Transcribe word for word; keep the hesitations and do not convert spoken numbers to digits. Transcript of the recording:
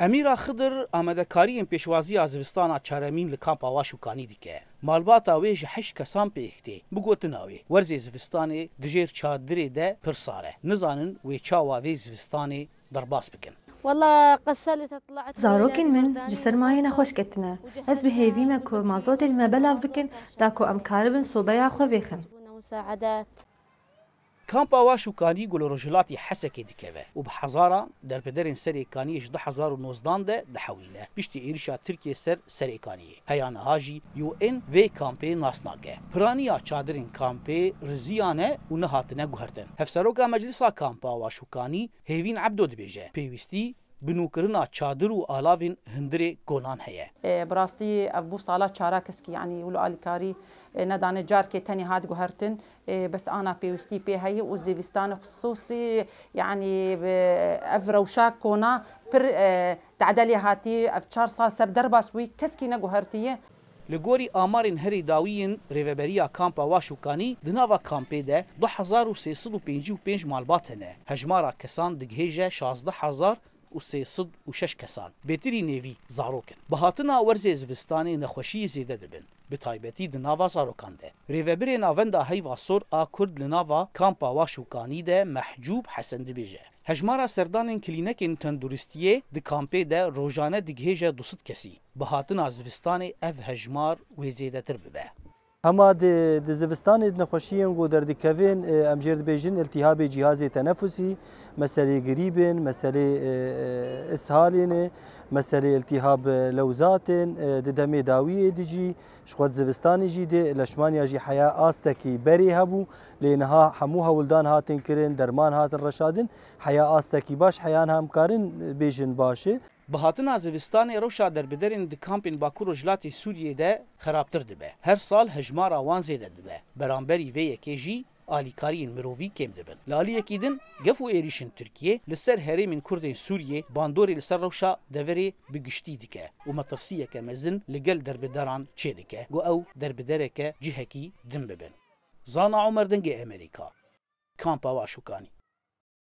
Emîra Xidir amadekariyên pêşwaziya zivistana çaremîn li kampa Waş û Kanî dike. Malbata wê ji heşt kesan pêk tê. Bi gotina wê, werzê zivistanê di jêr çadirê de pir sar e. Nizanin wê çawa vê zivistanê derbas bikin. والله قسلت طلعت. Zarokên min ji sermayê nexweş ketine. Ez bi hêvî me ku mazotê li me belav bikin, da ku em karibin sobeya xwe vêxin. Kampa Waş û Kanî ku li rojhilatî Hesekê dikeve û bi hezaran derbiderên Serê Kaniyê ji du hezar û nozdan de dihewîne piştî êrişa Tirkiyê ser Serê Kaniyê. Heya niha jî U N vê kampê nas nake. Piraniya çadirên kampê riziyan e û nehatine guhertin. Hevseroka Meclisa Kampa Waş û Kanî Hêvîn Ebdo dibêje, pêwîstî bi nûkirina çadir û alavên hundirê konan heye. E, bi rastî ev bû sala çara keskî, yanî wilo alîkarî, e, nedane, carkê tenê hat guhertin. E, bes ana pêwîstî pê heye û zêvîstanê xisûsî, yanî bi ev rewşa kona pir, e, tedelê hatî, ev çar sal ser derbas bûyî, keskî neguhertiye. Li gorî amarên herî dawî yên Rêveberiya Kampa Waş û Kanî, di nava kampê de du hezar û sê sed û pêncî û pênc malbat hene. Hejmara kesan digihêje şazdeh hezar û sê sed û şeş kesan. Bêtirî nêvî zarok in. Bi hatina werzê zivistanê nexweşiyê zêde dibin. Bi taybetî di nava zarokan de. Rêvebirê Navenda Heyva Sor a Kurd li nava Kampa Waş û Kanî de Mehcûb Hesen dibêje, hejmara serdanên klînekên tenduristiyê di kampê de rojane digihêje du sed kesî. Bi hatina zivistanê ev hejmar wê zêdetir bibe. Hema di di zivistanê di nexweşiyên ku derdikevin, e, em jê dibêjin iltîhabê cîhazê tenefusî, meselê girîbin, meselê, e, e, ishalê ne, meselê iltîhab, e, lewzatên, e, di demê dawiyê de jî, ji xwe di zivistanê jî dê leşmaniya jî heya astekî berê hebû, lê niha hemû hewldan hatin kirin, derman hatin reşadin, heya astekî baş, heya niha em karin bêjin baş e. Bi hatina zivistanê rewşa derbiderên di kampên Bakur Rojhilatê Sûriyê de xerabtir dibe. Her sal hejmara wan zêde dibe. Beramberî vê yekê jî alîkariyên mirovî kêm dibin. Li aliyekî din, gef û êrîşên Tirkiyê li ser herêmên Kurdên Sûriyê bandorê li ser rewşa deverê bi giştî dike û metirsiyeke mezin li gel derbideran çêdike ku ew derbidereke cihekî din bibin. Zana Omer, Dengê Emerîka, Kampa Waş û Kanî.